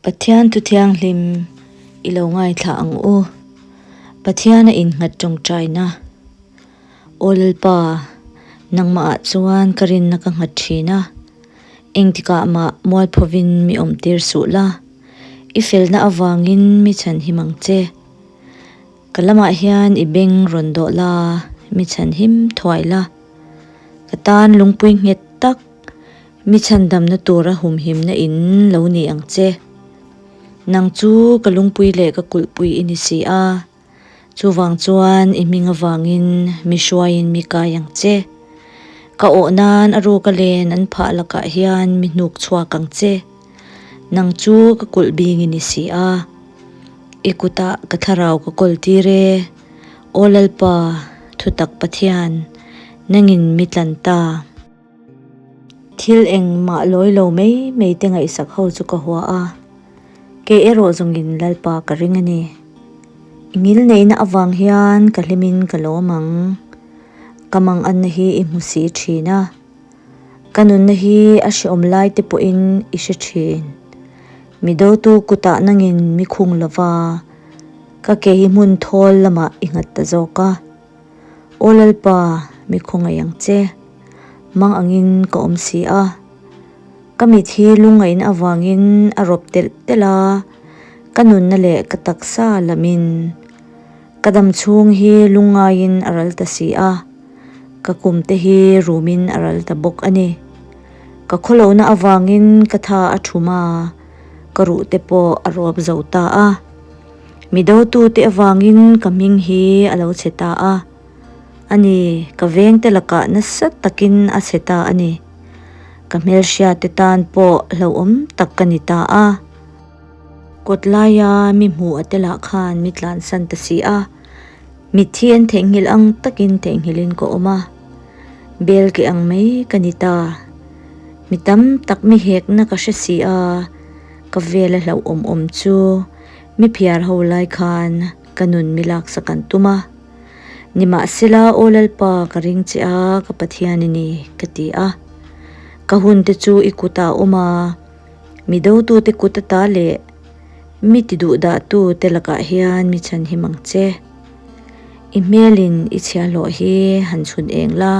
Pathian thu thianghlim i lo ngaithla ang u. Pathian a innghat tawngtaina. Aw Lalpa, nangmahah chuan ka rinna ka nghat thin a, engtikah mah mualphovin mi awmtir suh la, i felna avangin mi chhanhim ang che. Ka lamah hian i beng rawn dawh la, mi chhanhim thuai la. Ka tan lungpui nghet tak, mi chhandamna tura humhimna in lo ni ang che. Nang chu ka lungpui leh ka kulhpui i ni si a, chuvang chuan i hming avangin mi hruaiin mi kai ang che. Ka awh nan a ruka len an phah lakah hian mi hnuk chhuak ang che. Nang chu ka kulh bing i ni si a, i kutah ka thlarau ka kawl tir e. Aw Lalpa, thutak Pathian, nangin mi tlan ta. Thil engmah lawi lo mai mai te ngaihsak ho chu ka hua a, kei erawh zawngin Lalpa ka ring a ni. I ngilneihna avang hian ka hlimin ka lawm ang. Ka manganna hi i hmu si thin a, ka nunna hi a hrehawm lai te pawhin i hre thin. Mi dotu kutah nangin mi khung lova, ka ke hi hmun thawl lamah i nghat ta zawk a. Aw Lalpa, mi khawngaih ang che. Mang angin ka awm si a. Ka mit hi lungngaihna avangin a rawp telh telh a, ka nunna leh ka taksa lamin ka dam chhung hi lungngaiin a ral ta si a, ka kum te hi rumin a ral ta bawk a ni. Ka khawlohna avangin ka tha a thum a, ka ruh te pawh a rawp zo ta a. Mi dotute avangin ka hming hi a lo chhe ta a, a ni, ka vengte lakah nasa takin a chhe ta a ni. Ka hmelhriatte tan pawh hlauhawm tak ka ni ta a. Kawt laia mi hmuh a telah khan mi tlansan ta si a, mitthi an theihnghilh ang takin theihnghilhin ka awm a, bel ke ang mai ka ni ta. Mi tam tak mi hekna ka hre si a, ka vela hlauhawm awm chu Mi phiar ho lai khan ka nun mi laksak an tum a, Nimahsela Aw Lalpa ka ring che a, ka Pathian i ni, ka ti a. Ka hun te chu i kutah a awm a, mi dotute kut ata leh mi ti duhdahtu te lakah hian mi chhanhim ang che. I hmelin i chhiahhlawh hi han chhun eng la,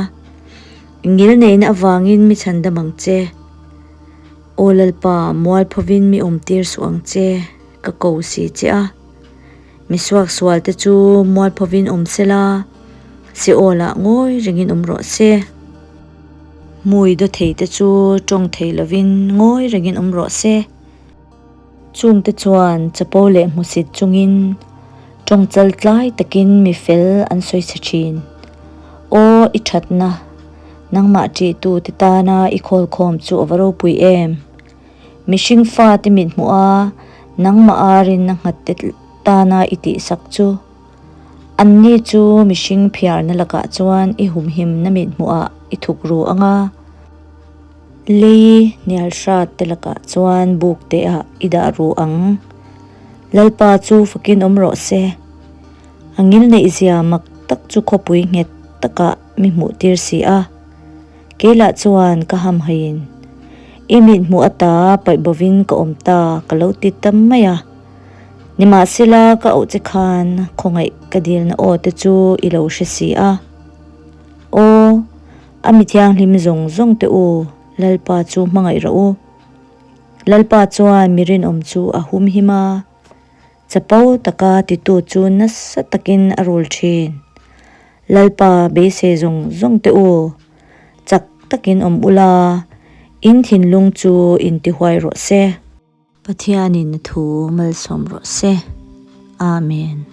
i ngilneihna avangin mi chhandam ang che. Aw Lalpa, mualphovin mi awmtir suh ang che, ka ko si che a. Mi suaksualte chu mualphovin awm se la, Seolah ngawi rengin awm rawh se. Hmui daw theite chu tawng thei lovin ngawi rengin awm rawh se. Chungte chuan chapo leh hmusit chungin tawng chal tlai takin mi fel an sawi chhe thin. Aw i thatna, nangmah ṭihtute tana i khawlkhawm chu a va ropui em! Mihring fate mithmuh a, nangmah arinna nghatte tana i tihsak chu. Anni chu mihring phiarna lakah chuan i humhimna mithmuhah i thukru ang a. Lei hnial hrat te lakah chuan buk te ah i dah ru ang. Lalpa chu fakin awm rawh se. A ngil neih zia mak tak chu khawpui nghet takah mi hmuh tir si a. Kei lah chuan ka hamhaiin i mit hmuh ata paih bovin ka awm ta ka lo ti tam mai a. Nimahsela ka auh che khan khawngaih ka dilna aw te chu i lo hre si a. Aw. A mi thianghlim zawng zawng te u, Lalpa chu hmangaih rawh u. Lalpa chuan mi rinawm chu a humhim a, chapo taka titu chu nasa takin a rul thin. Lalpa beisei zawng zawng te u, chak takin awm ula, in thinlung chu intihuai rawh se. Pathianin a thu malsawm rawh se. Amen.